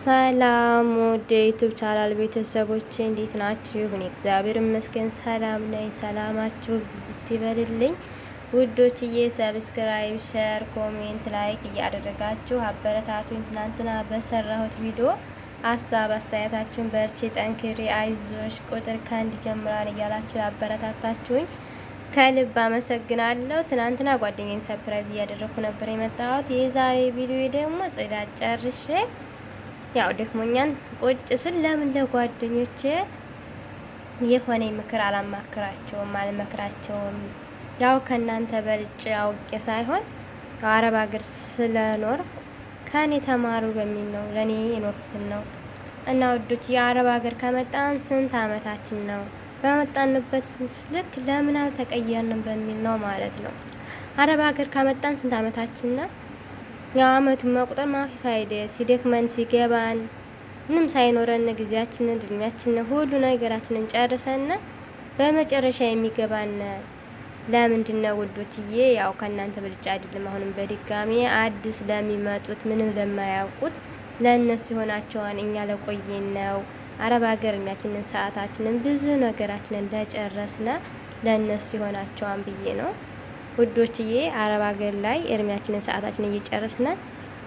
ሰላም ወደ YouTube channel ቤተሰቦቼ እንዴት ናችሁ? እኔ እግዚአብሔር ይመስገን ሰላም ነኝ። ሰላማችሁ ብዝት ይበልልኝ ውዶችዬ። Subscribe፣ share፣ comment፣ like እያደረጋችሁ አበረታቱኝ። ትናንትና በሰራሁት ቪዲዮ ሀሳብ አስተያየታችሁን በርቺ፣ ጠንክሪ፣ አይዞሽ፣ ቁጥር ከአንድ ጀምራል እያላችሁ አበረታታችሁኝ ከልብ አመሰግናለሁ። ትናንትና ጓደኛዬን surprise እያደረኩ ነበር የመጣሁት። የዛሬ ቪዲዮ ደግሞ ጽዳት ጨርሼ ያው ደክሞኛን ቁጭ ስል ለምን ለጓደኞቼ የሆነ ምክር አላማክራቸውም አልመክራቸውም? ያው ከእናንተ በልጬ አውቄ ሳይሆን አረብ ሀገር ስለኖርኩ ከእኔ ተማሩ በሚል ነው፣ ለእኔ የኖርኩትን ነው። እና ውዶች፣ የአረብ ሀገር ከመጣን ስንት አመታችን ነው? በመጣንበት ልክ ለምን አልተቀየርንም በሚል ነው ማለት ነው። አረብ ሀገር ከመጣን ስንት አመታችን ነው? ያው አመቱን መቁጠር مافي فايدة፣ ሲደክመን ሲገባን ምንም ሳይኖረን ጊዜያችንን፣ እድሜያችንን፣ ሁሉ ነገራችንን ጨርሰን በመጨረሻ የሚገባን ለምንድን ነው ውዶችዬ? ያው ከእናንተ ብልጫ አይደለም። አሁንም በድጋሚ አዲስ ለሚመጡት ምንም ለማያውቁት ለእነሱ የሆናቸዋን እኛ ለቆየን ነው አረብ ሀገር እድሜያችንን፣ ሰዓታችንን፣ ብዙ ነገራችንን ለጨረስነ ለእነሱ ይሆናቸዋን ብዬ ነው። ውዶችዬ፣ አረብ ሀገር ላይ እድሜያችንን ሰዓታችንን እየጨረስነ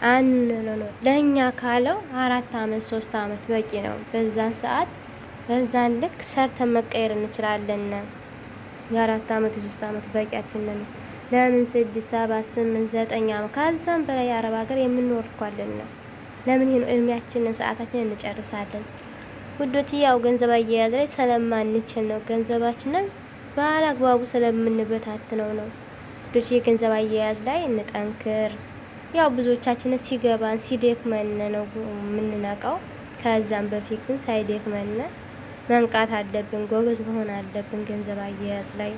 አንኖር። ለእኛ ካለው 4 አመት 3 አመት በቂ ነው። በዛን ሰዓት በዛን ልክ ሰርተን መቀየር እንችላለን። የ4 አመት የ3 አመት በቂያችን ነው። ለምን 6፣ 7፣ 8፣ 9 አመት ከዛም በላይ አረብ ሀገር የምንኖር እኮ አለን ነው። ለምን ይሄን እድሜያችንን ሰዓታችንን እንጨርሳለን? ውዶች፣ ያው ገንዘብ አያያዝ ላይ ስለማንችል ነው። ገንዘባችንን ባላግባቡ ስለምንበታትነው ነው። ውዶች፣ የገንዘብ አያያዝ ላይ እንጠንክር። ያው ብዙዎቻችን ሲገባን ሲደክመን ነው የምንነቃው። ከዛም በፊት ግን ሳይደክመን መንቃት አለብን፣ ጎበዝ መሆን አለብን ገንዘብ አያያዝ ላይ።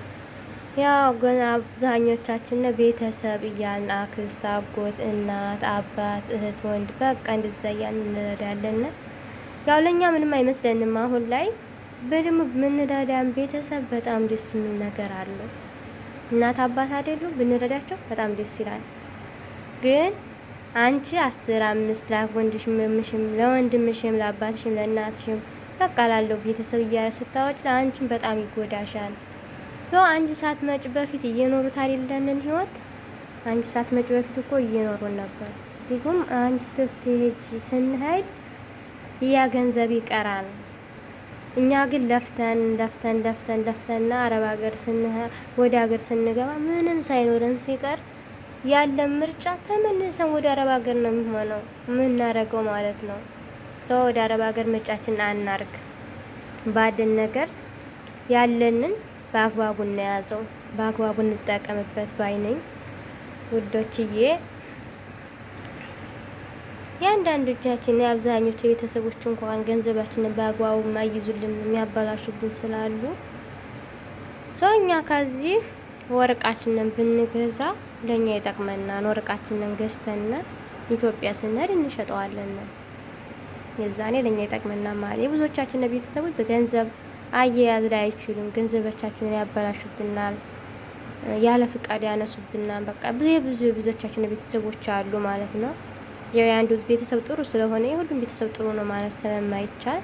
ያው ገና አብዛኞቻችን ቤተሰብ እያልን አክስት፣ አጎት፣ እናት፣ አባት፣ እህት፣ ወንድ በቃ እንደዛ እያልን እንረዳለን። ያው ለእኛ ምንም አይመስለንም። አሁን ላይ በደንብ ምንረዳን ቤተሰብ በጣም ደስ የሚል ነገር አለው። እናት አባት አይደሉ ብንረዳቸው በጣም ደስ ይላል። ግን አንቺ 10 5 ለወንድምሽም ለወንድምሽም ለአባትሽም ለእናትሽም በቃ ላለው ቤተሰብ እያለ ስታወጭ ለአንቺም በጣም ይጎዳሻል። አንቺ ሳትመጭ በፊት እየኖሩት አይደለንን ህይወት? አንቺ ሳትመጭ በፊት እኮ እየኖሩን ነበር። ደግሞም አንቺ ስትሄጂ ስንሄድ ያ ገንዘብ ይቀራል። እኛ ግን ለፍተን ለፍተን ለፍተን ለፍተንና አረብ ሀገር ወደ ሀገር ስንገባ ምንም ሳይኖረን ሲቀር ያለን ምርጫ ተመልሰን ወደ አረብ ሀገር ነው የሚሆነው የምናረገው ማለት ነው። ሰው ወደ አረብ ሀገር ምርጫችን አናርግ። ባለን ነገር ያለንን በአግባቡ እናያዘው፣ በአግባቡ እንጠቀምበት ባይ ነኝ ውዶችዬ። የአንዳንዶቻችን የአብዛኞቹ የቤተሰቦች እንኳን ገንዘባችንን በአግባቡ የማይይዙልን የሚያበላሹብን ስላሉ ሰው እኛ ከዚህ ወርቃችንን ብንገዛ ለእኛ ይጠቅመናል። ወርቃችንን ገዝተን ኢትዮጵያ ስንሄድ እንሸጠዋለን። የዛኔ ለእኛ ይጠቅመናል ማለት። የብዙዎቻችን ቤተሰቦች በገንዘብ አያያዝ ላይ አይችሉም። ገንዘቦቻችንን ያበላሹብናል፣ ያለ ፍቃድ ያነሱብናል። በቃ ብዙ የብዙዎቻችን ቤተሰቦች አሉ ማለት ነው። ያው የአንዱ ቤተሰብ ጥሩ ስለሆነ የሁሉም ቤተሰብ ጥሩ ነው ማለት ስለማይቻል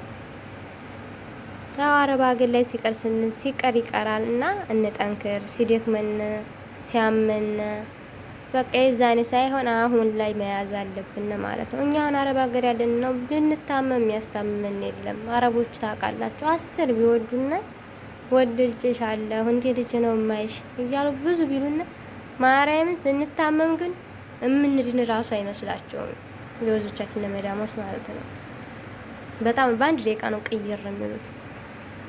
ያው አረብ ሀገር ላይ ሲቀር ስንል ሲቀር ይቀራል እና እንጠንክር። ሲደክመን ሲያመን በቃ የዛኔ ሳይሆን አሁን ላይ መያዝ አለብን ማለት ነው። እኛ አሁን አረብ ሀገር ያለን ነው ብንታመም የሚያስታምመን የለም። አረቦቹ ታውቃላችሁ 10 ቢወዱና ወድጄሻለሁ እንዴ ልጅ ነው የማይሽ እያሉ ብዙ ቢሉና ማርያምን ስንታመም ግን እምንድን ራሱ አይመስላቸውም። የወዞቻችን መዳሞች ማለት ነው። በጣም በአንድ ደቂቃ ነው ቅይር የሚሉት።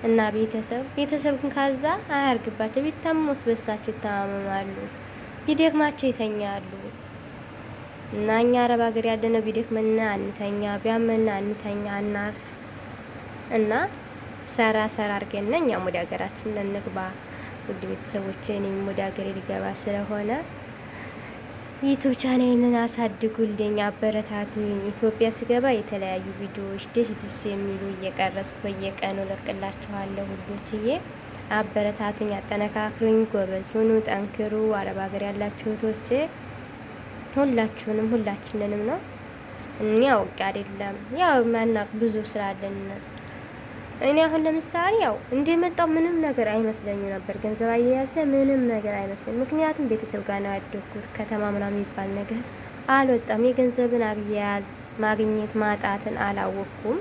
እና ቤተሰብ ቤተሰብ ግን ካዛ አያርግባቸው። ቢታመሙ በሳቸው ይታመማሉ፣ ቢደክማቸው ይተኛሉ። እና እኛ አረብ ሀገር ያለነው ቢደክመና አንተኛ፣ ቢያመና አንተኛ፣ አናርፍ። እና ሰራ ሰራ አድርገን እኛም ወደ ሀገራችን እንግባ። ውድ ቤተሰቦቼ፣ እኔም ወደ ሀገሬ ልገባ ስለሆነ YouTube ቻናሌን አሳድጉልኝ፣ አበረታቱኝ። ኢትዮጵያ ስገባ የተለያዩ ቪዲዮዎች ደስ ደስ የሚሉ እየቀረጽኩ በየቀኑ ለቅላችኋለሁ። ውዶችዬ፣ አበረታቱኝ፣ አጠነካክሩኝ፣ ጎበዝ ሁኑ፣ ጠንክሩ። አረብ ሀገር ያላችሁ እህቶቼ ሁላችሁንም ሁላችንንም ነው። እኔ አውቄ አይደለም፣ ያው ማናቅ ብዙ ስላለን። እኔ አሁን ለምሳሌ ያው እንደመጣው ምንም ነገር አይመስለኝም ነበር። ገንዘብ አያያዝ ላይ ምንም ነገር አይመስለኝም። ምክንያቱም ቤተሰብ ጋር ነው ያደግኩት። ከተማ ምናምን የሚባል ነገር አልወጣም። የገንዘብን አያያዝ ማግኘት ማጣትን አላወቅኩም።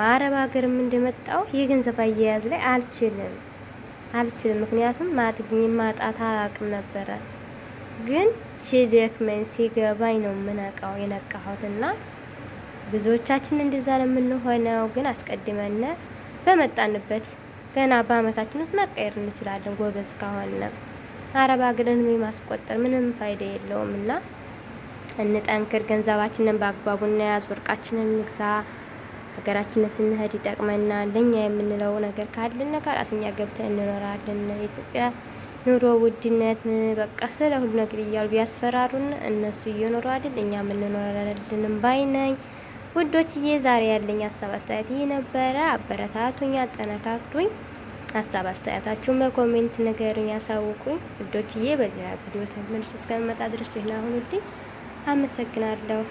አረብ ሀገርም እንደመጣው የገንዘብ አያያዝ ላይ አልችልም አልችልም። ምክንያቱም ማጥግኝ ማጣት አላቅም ነበረ። ግን ሲደክመኝ ሲገባኝ ነው የምነቃው የነቃሁትና ብዙዎቻችን እንደዛ ነው የምንሆነው። ግን አስቀድመን በመጣንበት ገና በአመታችን ውስጥ መቀየር እንችላለን ጎበዝ ከሆነ። አረብ ሀገርን ማስቆጠር ምንም ፋይዳ የለውም እና እንጠንክር፣ ገንዘባችንን በአግባቡ እንያዝ፣ ወርቃችንን እንግዛ። ሀገራችንን ስንሄድ ይጠቅመናል። ለኛ የምንለው ነገር ካለን ከራስ እኛ ገብተን እንኖራለን። የኢትዮጵያ ኑሮ ውድነት በቃ ስለ ሁሉ ነገር እያሉ ቢያስፈራሩን እነሱ እየኖሩ አይደል እኛ የምንኖራለንም ባይ ነኝ። ውዶችዬ ዛሬ ያለኝ ሀሳብ አስተያየት ይህ ነበረ። አበረታቱኝ፣ አጠነካክሩኝ። ሀሳብ አስተያየታችሁን በ comment ንገሩኝ፣ ያሳውቁኝ። ውዶችዬ በሌላ ቪዲዮ ተመልሼ እስከምመጣ ድረስ ደህና ሁኑልኝ። አመሰግናለሁ።